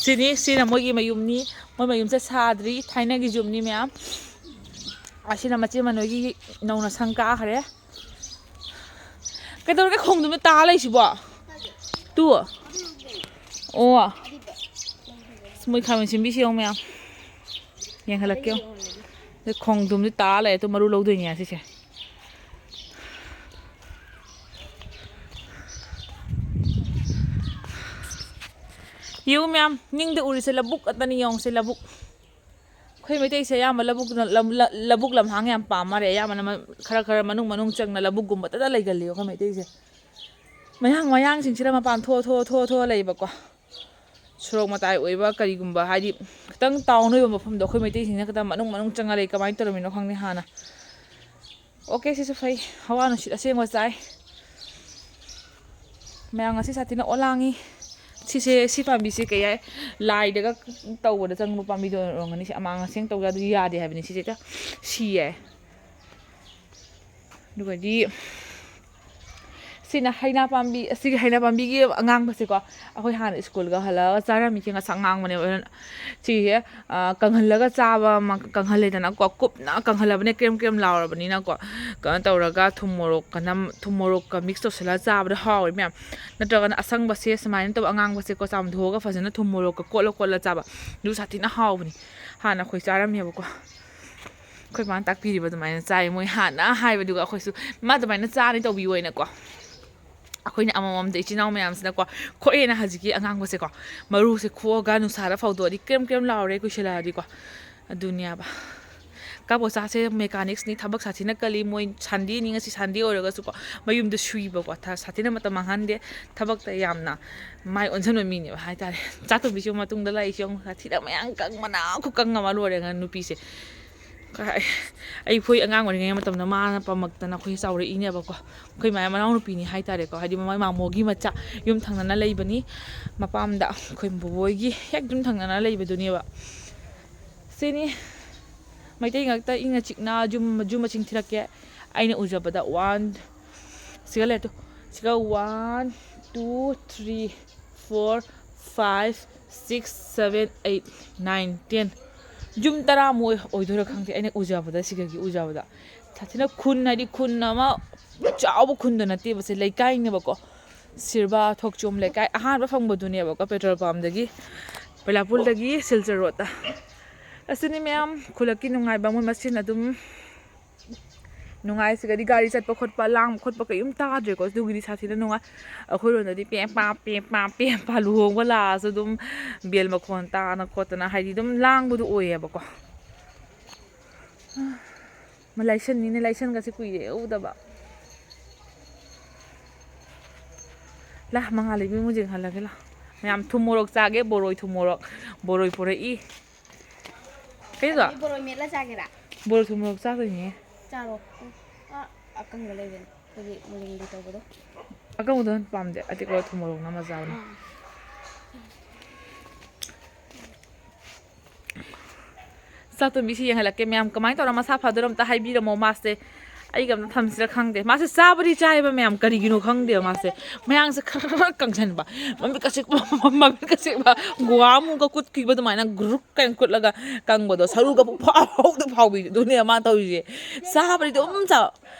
ꯁꯤꯅꯤ, ꯁꯤꯅ ꯃꯣꯏꯒꯤ ꯃꯌꯨꯝꯅꯤ꯫ ꯃꯣꯏ ꯃꯌꯨꯝꯁꯦ ꯁꯥꯗ꯭ꯔꯤ, ꯊꯥꯏꯅꯒꯤ ꯌꯨꯝꯅꯤ ꯃꯌꯥꯝ꯫ ꯑꯁꯤꯅ ꯃꯆꯦ ꯃꯅꯣꯏꯒꯤ ꯅꯧꯅ ꯁꯪ ꯀꯥꯈ꯭ꯔꯦ꯫ ꯀꯩꯗꯧꯔꯒꯦ ꯈꯣꯡꯗꯨꯅ ꯇꯥ ꯂꯩꯁꯤꯕꯣ? ꯇꯨ꯫ ꯑꯣ꯫ ꯑꯁ, ꯃꯣꯏ ꯈꯥꯃꯦꯟ ꯁꯤꯟꯕꯤꯁꯤ ꯌꯦꯡꯉꯨ ꯃꯌꯥꯝ꯫ ꯌꯦꯡꯍꯜꯂꯛꯀꯦ ꯌꯦꯡꯉꯨ꯫ ꯑꯗꯩ ꯈꯣꯡꯗ꯭ꯔꯨꯝꯁꯦ ꯇꯥ ꯂꯩꯔꯦ꯫ ꯑꯗꯨ ꯃꯔꯨ ꯂꯧꯗꯣꯏꯅꯦ ꯁꯤꯁꯦ꯫ ꯌꯦꯡꯉꯨ ꯃꯌꯥꯝ, ꯅꯤꯡꯗ ꯎꯔꯤꯁꯦ ꯂꯧꯕꯨꯛ ꯉꯥꯛꯇꯅꯤ꯫ ꯌꯦꯡꯉꯨꯁꯦ, ꯂꯧꯕꯨꯛ꯫ ꯑꯩꯈꯣꯏ ꯃꯩꯇꯩꯁꯦ ꯑꯌꯥꯝꯕ ꯂꯧꯕꯨꯛ, ꯂꯝ-, ꯂ-, ꯂꯧꯕꯨꯛ ꯂꯝꯍꯥꯡ ꯌꯥꯝ ꯄꯥꯝ ꯃꯥꯜꯂꯦ꯫ ꯑꯌꯥꯝꯕꯅ ꯃ-, ꯈꯔ ꯈꯔ ꯃꯅꯨꯡ ꯃꯅꯨꯡ ꯆꯪꯅ ꯂꯧꯕꯨꯛꯀꯨꯝꯕꯗ ꯂꯩꯒꯜꯂꯤ ꯑꯩꯈꯣꯏ ꯃꯩꯇꯩꯁꯦ꯫ ꯃꯌꯥꯡ, ꯃꯌꯥꯡꯁꯤꯡꯁꯤꯅ ꯃꯄꯥꯟ ꯊꯣꯛꯑ ꯊꯣꯛꯑ ꯊꯣꯛꯑ ꯊꯣꯛꯑ ꯂꯩꯕꯀꯣ꯫ ꯁꯣꯔꯣꯛ ꯃꯇꯥꯏ ꯑꯣꯏꯕ ꯀꯔꯤꯒꯨꯝꯕ, ꯍꯥꯏꯗꯤ ꯈꯤꯇꯪ ꯇꯥꯎꯟ ꯑꯣꯏꯕ ꯃꯐꯝꯗꯣ ꯑꯩꯈꯣꯏ ꯃꯩꯇꯩꯁꯤꯡꯅ ꯈꯤꯇꯪ ꯃꯅꯨꯡ ꯃꯅꯨꯡ ꯆꯪꯉ ꯂꯩ꯫ ꯀꯃꯥꯏꯅ ꯇꯧꯔꯝꯃꯤꯅꯣ ꯈꯪꯗꯦ ꯍꯥꯟꯅ꯫ ꯑꯣꯀꯦ, ꯁꯤꯁꯨ ꯐꯩ꯫ ꯍꯋꯥ ꯅꯨꯡꯁꯤꯠ ꯑꯁꯦꯡꯕ ꯆꯥꯏ꯫ ꯃꯌꯥꯝ ꯉꯁꯤ ꯁꯥꯊꯤꯅ ꯑꯣꯂꯥꯡꯉꯤ꯫ ꯁꯤꯁꯦ, ꯁꯤ ꯄꯥꯝꯕꯤꯁꯦ ꯀꯩ ꯍꯥꯏ? ꯂꯥꯏꯗꯒ ꯇꯧꯕꯗ ꯆꯪꯕ ꯄꯥꯝꯕꯤꯗꯣ ꯑꯣꯏꯔꯝꯒꯅꯤ꯫ ꯁꯤ ꯑꯃꯥꯡ ꯑꯁꯦꯡ ꯇꯧ ꯌꯥꯗ-, ꯌꯥꯗꯦ ꯍꯥꯏꯕꯅꯤ꯫ ꯁꯤꯁꯦ ꯍꯦꯛꯇ ꯁꯤ ꯌꯥꯏ꯫ ꯑꯗꯨꯒꯗꯤ ꯁꯤꯅ ꯍꯩꯅꯥ ꯄꯥꯝꯕꯤ, ꯑꯁꯤꯒꯤ ꯍꯩꯅꯥ ꯄꯥꯝꯕꯤꯒꯤ ꯑꯉꯥꯡꯕꯁꯦꯀꯣ, ꯑꯩꯈꯣꯏ ꯍꯥꯟꯅ ꯁ꯭ꯀꯨꯜꯒ ꯍꯜꯂꯛꯑꯒ ꯆꯥꯔꯝꯃꯤꯁꯦ ꯉꯁꯪ ꯉꯥꯡꯕꯅꯦꯕ꯫ ꯑꯗꯨꯅ ꯁꯤꯁꯦ, ꯑ, ꯀꯪꯍꯜꯂꯒ ꯆꯥꯕ ꯑꯃ, ꯀꯪꯍꯜꯂꯦꯗꯅꯀꯣ, ꯀꯨꯞꯅ ꯀꯪꯍꯜꯂꯕꯅꯦ, ꯀ꯭ꯔꯦꯝ ꯀ꯭ꯔꯦꯝ ꯂꯥꯎꯔꯕꯅꯤꯅꯀꯣ, ꯀꯩꯅꯣ ꯇꯧꯔꯒ ꯊꯨꯝ ꯃꯣꯔꯣꯛꯀ ꯅꯝ-, ꯊꯨꯝ ꯃꯣꯔꯣꯛꯀ ꯃꯤꯛꯁ ꯇꯧꯁꯜꯂꯒ ꯆꯥꯕꯗꯣ ꯍꯥꯎꯋꯦ ꯃꯌꯥꯝ꯫ ꯅꯠꯇ꯭ꯔꯒꯅ ꯑꯁꯪꯕꯁꯦ ꯁꯨꯃꯥꯏꯅ ꯇꯧꯕ ꯑꯉꯥꯡꯕꯁꯦꯀꯣ, ꯆꯥꯝꯊꯣꯛꯑꯒ ꯐꯖꯅ ꯊꯨꯝ ꯃꯣꯔꯣꯛꯀ ꯀꯣꯠꯂ ꯀꯣꯠꯂ ꯆꯥꯕ, ꯑꯗꯨ ꯁꯥꯊꯤꯅ ꯍꯥꯎꯕꯅꯤ꯫ ꯍꯥꯟꯅ ꯑꯩꯈꯣꯏ ꯆꯥꯔꯝꯃꯦꯕꯀꯣ꯫ ꯑꯩꯈꯣꯏ ꯃꯥꯅ ꯇꯥꯛꯄꯤꯔꯤꯕ ꯑꯗꯨꯃꯥꯏꯅ ꯆꯥꯏ ꯃꯣꯏ ꯍꯥꯟꯅ ꯍꯥꯏꯕꯗꯨꯒ꯫ ꯑꯩꯈꯣꯏꯁꯨ ꯃꯥ ꯑꯗꯨꯃꯥꯏꯅ ꯆꯥꯅꯤ ꯇꯧꯕꯤꯌꯣꯅꯀꯣ꯫ ꯑꯩꯈꯣꯏꯅ ꯑꯃꯃꯝꯗ ꯏꯆꯤꯟ ꯏꯅꯥꯎ ꯃꯌꯥꯝꯁꯤꯅꯀꯣ, ꯈꯣꯛꯑꯦꯅ ꯍꯧꯖꯤꯛꯀꯤ ꯑꯉꯥꯡꯕꯁꯦꯀꯣ, ꯃꯔꯨꯁꯦ ꯈꯣꯛꯑꯒ ꯅꯨꯡꯁꯥꯗ ꯐꯧꯗꯣꯛꯑꯗꯤ ꯀ꯭ꯔꯦꯝ ꯀ꯭ꯔꯦꯝ ꯂꯥꯎꯔꯦ ꯀꯨꯏꯁꯜꯂꯛꯑꯗꯤꯀꯣ꯫ ꯑꯗꯨꯅꯦꯕ꯫ ꯀꯥꯕꯣꯆꯥꯁꯦ ꯃꯦꯀꯥꯅꯤꯛꯁꯅꯤ, ꯊꯕꯛ ꯁꯥꯊꯤꯅ ꯀꯜꯂꯤ꯫ ꯃꯣꯏ ꯁꯟꯗꯦꯅꯤ ꯉꯁꯤ, ꯁꯟꯗꯦ ꯑꯣꯏꯔꯒꯁꯨꯀꯣ, ꯃꯌꯨꯝꯗ ꯁꯨꯏꯕꯀꯣ, ꯊ-, ꯁꯥꯊꯤꯅ ꯃꯇꯝ ꯃꯥꯡꯍꯟꯗꯦ꯫ ꯊꯕꯛꯇ ꯌꯥꯝꯅ ꯃꯥꯏ ꯑꯣꯟꯁꯤꯟꯕ ꯃꯤꯅꯦꯕ ꯍꯥꯏꯇꯥꯔꯦ꯫ ꯆꯥꯇꯣꯝꯕꯤꯁꯨ ꯃꯇꯨꯡꯗ ꯂꯥꯛꯏꯁꯦ ꯌꯦꯡꯉꯨ, ꯁꯥꯊꯤꯅ ꯃꯌꯥꯡ ꯀꯪꯕꯅ ꯈꯨꯀꯪ ꯑꯃ ꯂꯣꯏꯔꯦ ꯉ-, ꯅꯨꯄꯤꯁꯦ꯫ ꯑꯩꯈꯣꯏ ꯑꯉꯥꯡ ꯑꯣꯏꯔꯤꯉꯩ ꯃꯇꯝꯗ ꯃꯥꯅ ꯄꯝꯃꯛꯇꯅ ꯑꯩꯈꯣꯏ ꯆꯥꯎꯔꯛꯏꯅꯦꯕꯀꯣ꯫ ꯑꯩꯈꯣꯏ ꯃꯥꯏ ꯃꯅꯥꯎꯅꯨꯄꯤꯅꯤ ꯍꯥꯏ ꯇꯥꯔꯦꯀꯣ, ꯍꯥꯏꯗꯤ ꯃꯣꯏ ꯃꯥꯃꯣꯒꯤ ꯃꯆꯥ, ꯌꯨꯝ ꯊꯪꯅꯅ ꯂꯩꯕꯅꯤ꯫ ꯃꯄꯥꯝꯗ ꯑꯩꯈꯣꯏ ꯕꯣꯕꯣꯏꯒꯤ ꯍꯦꯛ ꯌꯨꯝ ꯊꯪꯅꯅ ꯂꯩꯕꯗꯨꯅꯦꯕ꯫ ꯁꯤꯅꯤ ꯃꯩꯇꯩ ꯉꯥꯛꯇ ꯏꯪꯅ ꯆꯤꯛꯅ ꯌꯨꯝ, ꯌꯨꯝ ꯃꯁꯤꯡ ꯊꯤꯔꯛꯀꯦ꯫ ꯑꯩꯅ ꯎꯖꯕꯗ ꯋꯥꯟ, ꯁꯤꯒ ꯂꯩꯔꯦ ꯇꯨ, ꯁꯤꯒ one, two, three, four, five, six, seven, eight, nine, ten, ꯌꯨꯝ ꯇꯔꯥꯃꯨꯛ ꯑꯣꯏ-, ꯑꯣꯏꯗꯣꯏꯔꯥ ꯈꯪꯗꯦ, ꯑꯩꯅ ꯎꯖꯕꯗ, ꯁꯤꯗꯒꯤ ꯎꯖꯕꯗ꯫ ꯁꯥꯊꯤꯅ ꯈꯨꯟ ꯍꯥꯏꯗꯤ ꯈꯨꯟ ꯑꯃ ꯆꯥꯎꯕ ꯈꯨꯟꯗꯣ ꯅꯠꯇꯦꯕ, ꯁꯤ ꯂꯩꯀꯥꯏꯅꯦꯕꯀꯣ꯫ ꯁꯤꯔꯕꯥ ꯊꯣꯛꯆꯣꯝ ꯂꯩꯀꯥꯏ ꯑꯍꯥꯟꯕ ꯐꯪꯕꯗꯨꯅꯦꯕꯀꯣ ꯄꯦꯇ꯭ꯔꯣꯜ ꯄꯝꯗꯒꯤ, ꯕꯩꯂꯥꯄꯨꯜꯗꯒꯤ ꯁꯤꯜꯆꯔ ꯔꯣꯗꯇ꯫ ꯑꯁꯤꯅꯤ ꯃꯌꯥꯝ ꯈꯨꯜꯂꯛꯀꯤ ꯅꯨꯡꯉꯥꯏꯕ, ꯃꯣꯏ ꯃꯁꯦꯟ ꯑꯗꯨꯝ ꯅꯨꯡꯉꯥꯏ꯫ ꯁꯤꯒꯗꯤ ꯒꯥꯔꯤ ꯆꯠꯄ ꯈꯣꯠꯄ, ꯂꯥꯡꯕ ꯈꯣꯠꯄ ꯀꯩꯝ ꯇꯥꯗ꯭ꯔꯦꯀꯣ꯫ ꯑꯗꯨꯒꯤꯗꯤ ꯁꯥꯊꯤꯅ ꯅꯨꯡꯉꯥꯏ꯫ ꯑꯩꯈꯣꯏꯔꯣꯝꯗꯗꯤ ꯄꯦꯝ ꯄꯥꯝ ꯄꯦꯝ ꯄꯥꯝ ꯄꯦꯝ ꯄꯥꯝ ꯂꯨꯍꯣꯡꯕ ꯂꯥꯛꯑꯁꯨ ꯑꯗꯨꯝ ꯕꯦꯜ ꯃꯈꯣꯟ ꯇꯥꯅ ꯈꯣꯠꯇꯅ ꯍꯥꯏꯗꯤ ꯑꯗꯨꯝ ꯂꯥꯡꯕꯗꯣ ꯑꯣꯏꯌꯦꯕꯀꯣ꯫ ꯃ ꯂꯥꯏꯁꯟꯅꯤꯅꯦ, ꯂꯥꯏꯁꯟꯒꯁꯦ ꯀꯨꯏꯔꯦ ꯎꯗꯕ꯫ ꯂꯥ, ꯃꯉꯥ ꯂꯩꯕꯤ ꯃꯨꯖꯤꯡ ꯍꯜꯂꯒꯦ ꯂꯥ꯫ ꯃꯌꯥꯝ ꯊꯨꯝ ꯃꯣꯔꯣꯛ ꯆꯥꯒꯦ, ꯕꯣꯔꯣꯏ ꯊꯨꯝ ꯃꯣꯔꯣꯛ꯫ ꯕꯣꯔꯣꯏ ꯄꯨꯔꯛꯏ꯫ ꯀꯩꯅꯣ? ꯑꯗꯨꯗꯤ ꯕꯣꯔꯣꯏ ꯃꯦꯠꯂ ꯆꯥꯒꯦꯔꯥ? ꯕꯣꯔꯣꯏ ꯊꯨꯝ ꯃꯣꯔꯣꯛ ꯆꯥꯗꯣꯏꯅꯦ꯫ ꯆꯥꯔꯣ꯫ ꯑ, ꯑꯀꯪꯕ ꯂꯩꯕꯅꯦ꯫ ꯑꯩꯈꯣꯏꯒꯤ ꯃꯨꯂꯤꯡꯒꯤ ꯇꯧꯕꯗꯣ꯫ ꯑꯀꯪꯕꯗꯣ ꯄꯥꯝꯗꯦ꯫ ꯑꯇꯦꯛꯄ ꯊꯨꯝ ꯃꯣꯔꯣꯛꯅ ꯃꯖꯥꯎꯅ꯫ ꯑꯥ꯫ ꯆꯥꯇꯣꯝꯕꯤꯁꯤ ꯌꯦꯡꯍꯜꯂꯛꯀꯦ ꯃꯌꯥꯝ꯫ ꯀꯃꯥꯏꯅ ꯇꯧꯔ ꯃꯁꯥ ꯐꯗꯣꯏꯅꯣ ꯑꯝꯇ ꯍꯥꯏꯕꯤꯔꯝꯃꯣ꯫ ꯃꯥꯁꯦ ꯑꯩꯒ ꯑꯝꯇ ꯊꯝꯁꯤꯔꯥ ꯈꯪꯗꯦ꯫ ꯃꯥꯁꯦ ꯆꯥꯕꯗꯤ ꯆꯥꯏꯌꯦꯕ ꯃꯌꯥꯝ, ꯀꯔꯤꯒꯤꯅꯣ ꯈꯪꯗꯦꯕ꯫ ꯃꯥꯁꯦ ꯃꯌꯥꯡꯁꯦ ꯈꯔ ꯈꯔ ꯈꯔ ꯀꯪꯁꯟꯕ, ꯃꯃꯤꯠꯀ ꯆꯤꯛꯄ, ꯃꯃꯤꯠꯀ ꯆꯤꯛꯄ, ꯒꯨꯍꯥꯃꯨꯛꯀ ꯀꯨꯠꯈꯤꯕ ꯑꯗꯨꯃꯥꯏꯅ ꯒ꯭ꯔꯨꯛ ꯀꯥꯏꯅ ꯀꯨꯠꯂꯒ ꯀꯪꯕꯗꯣ, ꯁꯔꯨꯒ ꯄꯨꯡꯐꯥꯎꯗ ꯐꯥꯎꯕꯤꯗꯣ, ꯑꯗꯨꯅꯦ ꯃꯥ ꯇꯧꯔꯤꯁꯦ꯫ ꯆꯥꯕꯗꯤ ꯑꯗꯨꯝ ꯆꯥꯕ꯫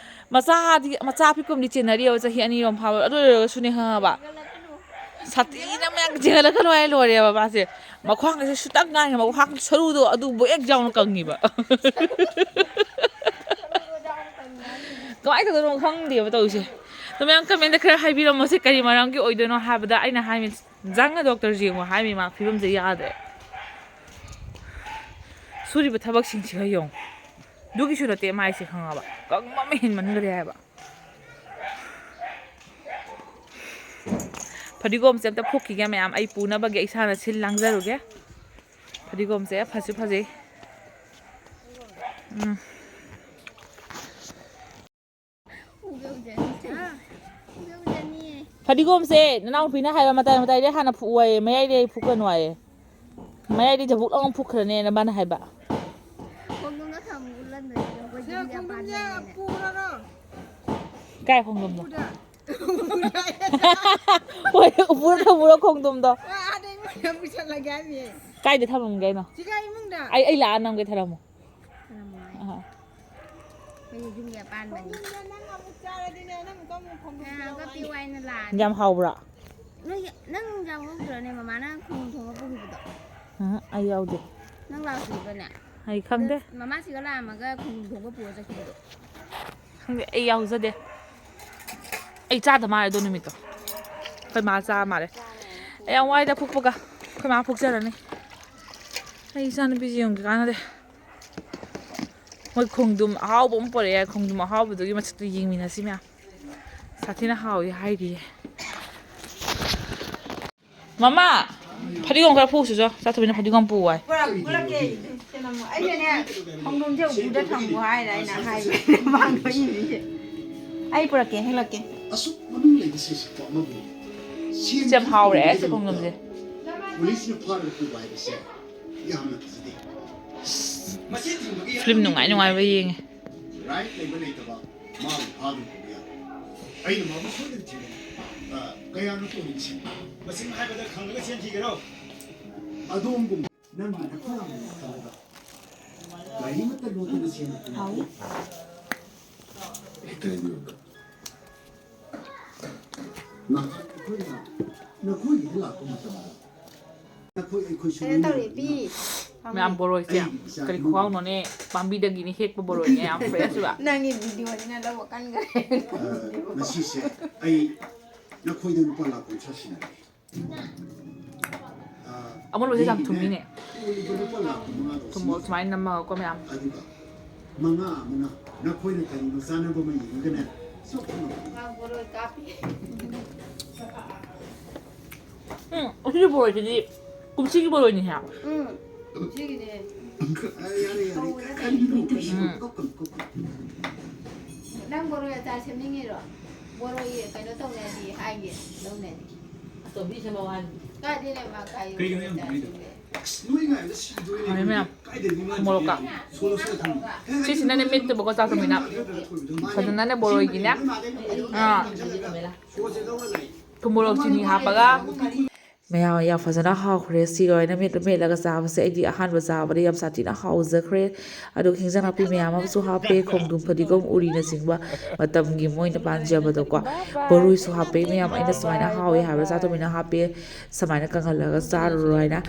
ꯃꯆꯥꯗꯤ, ꯃꯆꯥ ꯑꯄꯤꯛꯄ ꯑꯃꯗꯤ ꯆꯦꯟꯅꯔꯤꯑꯕ, ꯆꯍꯤ ꯑꯅꯤꯔꯣꯝ ꯐꯥꯕ꯫ ꯑꯗꯨ ꯑꯣꯏꯔꯒꯁꯨꯅꯦ, ꯈꯪꯉꯕ? ꯁꯥꯊꯤꯅ ꯃꯌꯥꯝ ꯆꯦꯟꯍꯜꯂꯒ ꯂꯣꯏꯔꯦ, ꯂꯣꯏꯔꯦꯕ ꯃꯥꯁꯦ꯫ ꯃꯈ꯭ꯋꯥꯡꯒꯁꯦ ꯁꯨꯇꯪ ꯉꯥꯏ, ꯃꯈ꯭ꯋꯥꯡ ꯁꯔꯨꯗꯣ ꯑꯗꯨꯕꯨ ꯍꯦꯛ ꯌꯥꯎꯅ ꯀꯪꯉꯤꯕ꯫ ꯀꯃꯥꯏꯅ ꯇꯧꯗꯣꯏꯅꯣ ꯈꯪꯗꯦꯕ ꯇꯧꯔꯤꯁꯦ꯫ ꯑꯗꯣ ꯃꯌꯥꯝ comment ꯈꯔ ꯍꯥꯏꯕꯤꯔꯝꯃꯣꯁꯦ, ꯀꯔꯤ ꯃꯔꯝꯒꯤ ꯑꯣꯏꯗꯣꯏꯅꯣ ꯍꯥꯏꯕꯗ ꯑꯩꯅ ꯍꯥꯏꯃꯤ, ꯖꯪꯅ doctor ꯌꯦꯡꯉꯣ ꯍꯥꯏꯃꯤ, ꯃꯥ ꯐꯤꯕꯝꯁꯦ ꯌꯥꯗ꯭ꯔꯦ꯫ ꯁꯨꯔꯤꯕ ꯊꯕꯛꯁꯤꯡꯁꯤꯒ ꯌꯦꯡꯉꯣ꯫ ꯑꯗꯨꯒꯤꯁꯨ ꯅꯠꯇꯦ ꯃꯥꯏꯁꯦ, ꯈꯪꯉꯕ? ꯀꯪꯕ ꯑꯃ ꯍꯦꯟꯃꯟꯈ꯭ꯔꯦ ꯍꯥꯏꯕ꯫ ꯐꯗꯤꯒꯣꯝꯁꯦ ꯑꯝꯇ ꯐꯨꯛꯈꯤꯒꯦ ꯃꯌꯥꯝ, ꯑꯩ ꯄꯨꯅꯕꯒꯤ ꯑꯩ ꯏꯁꯥꯅ ꯁꯤꯜ ꯂꯥꯡꯖꯔꯨꯒꯦ꯫ ꯐꯗꯤꯒꯣꯝꯁꯦ ꯐꯁꯨ ꯐꯖꯩ꯫ ꯎꯝ꯫ ꯎꯒꯦ ꯎꯖꯅꯤ꯫ ꯎꯒꯦ ꯎꯖꯅꯤꯌꯦ꯫ ꯐꯗꯤꯒꯣꯝꯁꯦ ꯅꯅꯥꯎꯅꯨꯄꯤꯅ ꯍꯥꯏꯕ ꯃꯇꯥꯏ ꯃꯇꯥꯏꯗꯩ ꯍꯥꯟꯅ ꯐꯨꯛꯑꯣꯌꯦ, ꯃꯌꯥꯏꯗꯩ ꯐꯨꯛꯀꯅꯨ ꯍꯥꯏꯌꯦ꯫ ꯃꯌꯥꯏꯗꯩ ꯆꯕꯨꯛ ꯂꯥꯎꯅ ꯐꯨꯛꯈ꯭ꯔꯅꯦꯅ ꯃꯥꯅ ꯍꯥꯏꯕ꯫ ꯈꯣꯡꯗꯣꯝꯗ ꯊꯝꯃꯨ ꯎꯠꯍꯟꯗꯣꯏꯅꯦ, ꯑꯩꯈꯣꯏ ꯁꯦ, ꯌꯨꯝꯒꯤ ꯈꯣꯡꯗꯣꯝꯁꯦ ꯑꯄꯥꯟꯕꯅꯤꯅꯦ꯫ ꯄꯨꯈ꯭ꯔꯣꯔꯣ? ꯀꯥꯏ ꯈꯣꯡꯗꯣꯝꯗꯣ? ꯎꯄꯨꯗ꯫ ꯍꯣꯏ, ꯎꯄꯨꯗ ꯊꯝꯃꯨꯔꯣ ꯈꯣꯡꯗꯣꯝꯗꯣ? ꯑꯥ, ꯑꯥꯗ ꯏꯃꯨꯡꯗ ꯄꯨꯁꯜꯂꯒꯦ ꯍꯥꯏꯃꯤ꯫ ꯀꯥꯏꯗ ꯊꯝꯃꯝꯒꯦ ꯍꯥꯏꯅꯣ? ꯁꯤꯒ ꯏꯃꯨꯡꯗ꯫ ꯑꯩ, ꯑꯩ ꯂꯥꯛꯑ ꯅꯝꯒꯦ, ꯊꯅꯝꯃꯣ꯫ ꯊꯅꯝꯃꯣ ꯍꯥꯏ꯫ ꯑꯍ꯫ ꯑꯩꯈꯣꯏ ꯌꯨꯝꯒꯤ ꯑꯄꯥꯟꯕꯅꯤ꯫ ꯈꯣꯡꯗꯣꯝꯁꯦ ꯅꯪ ꯑꯃꯨꯛ ꯆꯥꯔꯗꯤꯅꯦ, ꯅꯪ ꯑꯃꯨꯛ ꯑꯃꯨꯛ ꯈꯣꯡꯗꯣꯝ ꯉꯥꯒ ꯄꯤꯔꯛꯑꯣ ꯍꯥꯏ꯫ ꯄꯤꯌꯨ ꯍꯥꯏꯅ ꯂꯥꯛꯑꯅꯤ꯫ ꯌꯥꯝ ꯍꯥꯎꯕ꯭ꯔꯥ? ꯅꯣꯏ, ꯅꯪ ꯌꯥꯎꯍꯧꯗ꯭ꯔꯣꯅꯦ? ꯃꯃꯥꯅ ꯈꯣꯡꯗꯣꯝ ꯊꯣꯡꯕ ꯄꯨꯈꯤꯕꯗꯣ? ꯑꯍ, ꯑꯩ ꯌꯥꯎꯗꯦ꯫ ꯅꯪ ꯂꯥꯛꯇ꯭ꯔꯤꯕꯅꯦ? ꯑꯩ ꯈꯪꯗꯦ꯫ ꯑꯗ ꯃꯃꯥꯁꯤꯒ ꯂꯥꯛꯑꯝꯃꯒ ꯈꯣꯡꯗꯣꯝ ꯊꯣꯡꯕ ꯄꯨꯔ ꯆꯠꯈꯤꯕꯗꯣ? ꯈꯪꯗꯦ, ꯑꯩ ꯌꯥꯎꯖꯗꯦ꯫ ꯑꯩ ꯆꯥꯗ ꯃꯥꯜꯂꯦ ꯑꯗꯨ ꯅꯨꯃꯤꯠꯇꯣ꯫ ꯑꯩꯈꯣꯏ ꯃꯥ ꯆꯥ ꯃꯥꯜꯂꯦ꯫ ꯑꯩ ꯌꯥꯝ ꯋꯥꯏꯗ ꯐꯨꯛꯄꯒ꯫ ꯑꯩꯈꯣꯏ ꯃꯥ ꯐꯨꯛꯆꯔꯅꯤ꯫ ꯑꯩ ꯏꯆꯥꯅꯨꯄꯤꯁꯦ ꯌꯦꯡꯒꯦ ꯀꯥꯟꯅꯗꯦ꯫ ꯃꯣꯏ ꯈꯣꯡꯗ꯭ꯔꯨꯝ ꯑꯍꯥꯎꯕ ꯑꯃ ꯄꯣꯔꯛꯑꯦ꯫ ꯈꯣꯡꯗ꯭ꯔꯨꯝ ꯑꯍꯥꯎꯕꯗꯨꯒꯤ ꯃꯁꯛꯇꯨ ꯌꯦꯡꯃꯤꯟꯅꯁꯤ ꯃꯌꯥꯝ꯫ ꯁꯥꯊꯤꯅ ꯍꯥꯎꯏ ꯍꯥꯏꯔꯤꯌꯦ꯫ ꯃꯃꯥ, ꯐꯗꯤꯒꯣꯝ ꯈꯔ ꯐꯨꯁꯤꯆꯣ꯫ ꯆꯥꯊꯣꯏꯕꯤꯅ ꯐꯗꯤꯒꯣꯝ ꯄꯨ ꯍꯥꯏ꯫ ꯄꯨꯔꯛ-, ꯄꯨꯔꯛꯀꯦ꯫ ꯁꯦ ꯃꯃꯥ, ꯑꯩꯅꯅꯦ, ꯈꯣꯡꯗ꯭ꯔꯨꯝꯁꯦ ꯎꯄꯨꯗ ꯊꯝꯃꯣ ꯍꯥꯏꯔ ꯑꯩꯅ ꯍꯥꯏꯕ꯫ ꯃꯥꯡꯗꯣ ꯏꯅꯦꯁꯦ꯫ ꯑꯩ ꯄꯨꯔꯛꯀꯦ, ꯍꯦꯛꯂꯛꯀꯦ꯫ ꯑꯁꯨꯛ ꯃꯅꯨꯡ ꯂꯩꯕ ꯁꯦꯟꯁꯦꯛꯇꯣ ꯑꯃꯕꯨ ꯁꯦꯟ ꯁꯤ ꯌꯥꯝ ꯍꯥꯎꯔꯦ, ꯁꯤ ꯈꯣꯡꯗ꯭ꯔꯨꯝꯁꯦ꯫ ꯄꯨꯂꯤꯁꯅ ꯐꯥꯔꯒ ꯄꯨꯕ ꯍꯥꯏꯕꯁꯦ ꯌꯥꯝꯅ ꯐꯖꯗꯦ꯫ ꯐꯤꯂꯝ ꯅꯨꯡꯉꯥꯏ ꯅꯨꯡꯉꯥꯏꯕ ꯌꯦꯡꯉꯦ꯫ ꯔꯥꯏꯠ ꯂꯩꯕ ꯂꯩꯇꯕ ꯃꯥꯕꯨ ꯐꯥꯗꯨꯅ ꯄꯨꯕ ꯌꯥꯕ꯫ ꯑꯩꯅ ꯃꯥꯕꯨ ꯁꯣꯏꯗꯅ ꯊꯤꯒꯅꯤ꯫ ꯑ, ꯀꯌꯥꯅꯣ ꯇꯣꯡꯂꯤꯕꯁꯤ? ꯃꯁꯤꯡ ꯍꯥꯏꯕꯗ ꯈꯪꯂꯒ ꯆꯦꯟꯈꯤꯒꯦꯔꯣ? ꯑꯗꯣꯝꯒꯨꯝ ꯅꯪꯒꯤ ꯅꯈꯣꯏꯒꯤ ꯈꯜꯂꯒ ꯒꯥꯔꯤ ꯑꯃꯠꯇ ꯂꯣꯠꯇꯅ ꯆꯦꯟꯕ ꯍꯥꯎꯏ꯫ ꯍꯦꯛꯇ ꯍꯥꯏꯕꯤꯌꯨ꯫ ꯅꯍꯥꯟ ꯑꯩꯈꯣꯏꯅ ꯅꯈꯣꯏꯒꯤꯗ ꯂꯥꯛꯄ ꯃꯇꯝꯗ ꯅꯈꯣꯏ ꯑꯩꯈꯣꯏ ꯀꯩꯅꯣ ꯇꯧꯔꯦ, ꯄꯤ꯫ ꯃꯌꯥꯝ ꯕꯣꯔꯣꯏꯁꯦ ꯑꯩꯒꯤ ꯏꯆꯥ ꯀꯔꯤ ꯈꯨꯍꯥꯎꯅꯣꯅꯦ? ꯄꯥꯝꯕꯤꯗꯒꯤꯅꯦ ꯍꯦꯛꯄ ꯕꯣꯔꯣꯏꯅꯦ, ꯌꯥꯝ fresh ꯑꯣꯏꯕ꯫ ꯅꯪꯒꯤ videoꯅꯤꯅ ꯂꯧꯕ ꯀꯟꯈ꯭ꯔꯦ꯫ ꯑ, ꯉꯁꯤꯁꯦ ꯑꯩ ꯅꯈꯣꯏꯗ ꯂꯨꯄꯥ ꯂꯥꯈ ꯀꯨꯟꯊ꯭ꯔꯥ ꯁꯤꯟꯅꯔꯦ꯫ ꯑ, ꯑꯃꯨꯜ ꯍꯧꯖꯤꯛ ꯌꯥꯝ ꯌꯦꯡꯉꯤꯅꯦ꯫ ꯊꯨꯝꯃꯤꯅꯦ꯫ ꯂꯨꯄꯥ ꯂꯥꯈ ꯃꯉꯥꯗꯣ ꯊꯨꯝꯃꯣꯔꯣꯛ ꯁꯤꯟꯅꯔꯦ꯫ ꯁꯨꯃꯥꯏꯅ ꯅꯝꯃꯒꯀꯣ ꯃꯌꯥꯝ꯫ ꯑꯗꯨꯒ ꯃꯉꯥ ꯑꯃꯅ ꯅꯈꯣꯏꯅ ꯀꯔꯤꯅꯣ ꯆꯥꯅꯕ ꯑꯃ ꯌꯦꯡꯉꯒꯅꯦ, ꯆꯣꯞꯄ ꯉꯝꯒꯅꯤ꯫ ꯎꯝ, ꯑꯁꯤꯒꯤ ꯕꯣꯔꯣꯏꯁꯤꯗꯤ ꯀꯨꯝꯁꯤꯒꯤ ꯕꯣꯔꯣꯏꯅꯤꯍꯦ꯫ ꯎꯝ, ꯀꯨꯝꯁꯤꯒꯤꯅꯦ꯫ ꯌꯥꯔꯦ, ꯌꯥꯔꯦ, ꯀꯔꯤꯅꯣ, ꯀꯔꯤꯅꯣ? ꯎꯝ꯫ ꯀꯞꯀꯅꯨ, ꯀꯞꯀꯅꯨ꯫ ꯅꯪ ꯕꯣꯔꯣꯏ ꯑꯆꯥꯔ ꯁꯦꯝꯅꯤꯡꯉꯤꯔꯣ? ꯕꯣꯔꯣꯏ ꯀꯩꯅꯣ ꯇꯧꯅꯗꯤ ꯍꯥꯏꯒꯦ, ꯂꯧꯅꯗꯤ꯫ ꯑꯇꯣꯝꯕꯤ ꯁꯦꯝꯃꯛꯑꯣ ꯍꯥꯏꯕꯅꯤ꯫ ꯀꯥꯏꯗꯩꯅꯦ ꯃꯥ ꯀꯥꯏ ꯀꯩꯒꯤꯅꯣ ꯌꯥꯝ ꯕꯣꯔꯣꯏ ꯑꯆꯥꯔ ꯅꯨꯡꯉꯥꯏꯔꯤꯗꯣ? ꯁꯦꯝꯒꯦ? ꯑꯁ, ꯅꯣꯏ ꯉꯥꯏꯕꯗ ꯁꯤꯗꯣꯏꯅꯦ꯫ ꯍꯥꯎꯋꯦ ꯃꯌꯥꯝ꯫ ꯀꯥꯏꯗꯩ ꯅꯨꯡꯉꯥꯏꯔꯤꯒꯦ? ꯃꯣꯔꯣꯛꯀ꯫ ꯁꯣꯂꯣ ꯁꯣꯂꯣ ꯊꯝꯃꯣ꯫ ꯁꯤꯁꯤꯅꯅꯦ ꯃꯤꯠꯇꯨꯕꯀꯣ ꯆꯥꯛ ꯊꯣꯡꯕꯤꯅ꯫ ꯐꯖꯅꯅꯦ ꯕꯣꯔꯣꯏꯒꯤꯅꯦ꯫ ꯑꯥ꯫ ꯁꯣꯁꯦ ꯂꯧꯔ ꯂꯩ꯫ ꯊꯨꯝ ꯃꯣꯔꯣꯛ ꯆꯤꯅꯤ ꯍꯥꯞꯄꯒ꯫ ꯃꯌꯥꯝ ꯌꯥꯝ ꯐꯖꯅ ꯍꯥꯎꯈ꯭ꯔꯦ꯫ ꯁꯤ ꯂꯣꯏꯅ ꯃꯦꯠ-, ꯃꯦꯠꯂꯒ ꯆꯥꯕꯁꯦ ꯑꯩꯗꯤ ꯑꯍꯥꯟꯕ ꯆꯥꯕꯗ ꯌꯥꯝ ꯁꯥꯊꯤꯅ ꯍꯥꯎꯖꯈ꯭ꯔꯦ꯫ ꯑꯗꯨꯒ ꯍꯤꯟꯖꯥꯡ ꯅꯥꯄꯤ ꯃꯌꯥꯝ ꯑꯃꯁꯨ ꯍꯥꯞꯄꯦ, ꯈꯣꯡꯗ꯭ꯔꯨꯝ, ꯐꯗꯤꯒꯣꯝ, ꯎꯔꯤꯅꯆꯤꯡꯕ ꯃꯇꯝꯒꯤ ꯃꯣꯏꯅ ꯄꯥꯟꯖꯕꯗꯣꯀꯣ꯫ ꯕꯣꯔꯣꯏꯁꯨ ꯍꯥꯞꯄꯦ꯫ ꯃꯌꯥꯝ ꯑꯩꯅ ꯁꯨꯃꯥꯏꯅ ꯍꯥꯎꯋꯦ ꯍꯥꯏꯕ ꯆꯥꯗꯕꯅꯤꯅ ꯍꯥꯞꯄꯦ꯫ ꯁꯨꯃꯥꯏꯅ ꯀꯪꯍꯜꯂꯒ ꯆꯥꯔꯨꯔꯣ ꯍꯥꯏꯅ꯫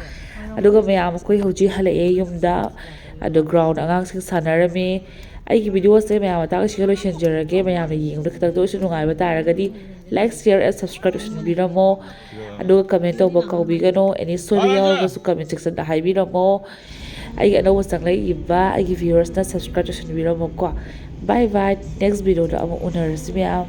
ꯑꯗꯨꯒ ꯃꯌꯥꯝ ꯑꯩꯈꯣꯏ ꯍꯧꯖꯤꯛ ꯍꯜꯂꯛꯑꯦ ꯌꯨꯝꯗ꯫ ꯑꯗꯣ ground ꯑꯉꯥꯡꯁꯤꯡ ꯁꯥꯟꯅꯔꯝꯃꯤ꯫ ꯑꯩꯒꯤ videoꯁꯦ ꯃꯌꯥꯝ ꯃꯇꯥꯡ ꯑꯁꯤꯒ ꯂꯣꯏꯁꯤꯟꯖꯔꯒꯦ꯫ ꯃꯌꯥꯝꯅ ꯌꯦꯡꯕꯗ ꯈꯤꯇꯪꯇ ꯑꯣꯏꯔꯁꯨ ꯅꯨꯡꯉꯥꯏꯕ ꯇꯥꯔꯒꯗꯤ like, share and subscribe ꯇꯧꯁꯤꯟꯕꯤꯔꯝꯃꯣ꯫ ꯑꯗꯨꯒ comment ꯇꯧꯕ ꯀꯥꯎꯕꯤꯒꯅꯨ꯫ Any ꯁꯣꯏꯕ ꯌꯥꯎꯔꯒꯁꯨ comment sectionꯗ ꯍꯥꯏꯕꯤꯔꯝꯃꯣ꯫ ꯑꯩꯒꯤ ꯑꯅꯧꯕ ꯆꯪꯂꯛꯏꯕ ꯑꯩꯒꯤ viewersꯅ subscribe ꯇꯧꯁꯤꯟꯕꯤꯔꯝꯃꯣꯀꯣ꯫ Bye bye, next videoꯗ ꯑꯃꯨꯛ ꯎꯅꯔꯁꯤ ꯃꯌꯥꯝ꯫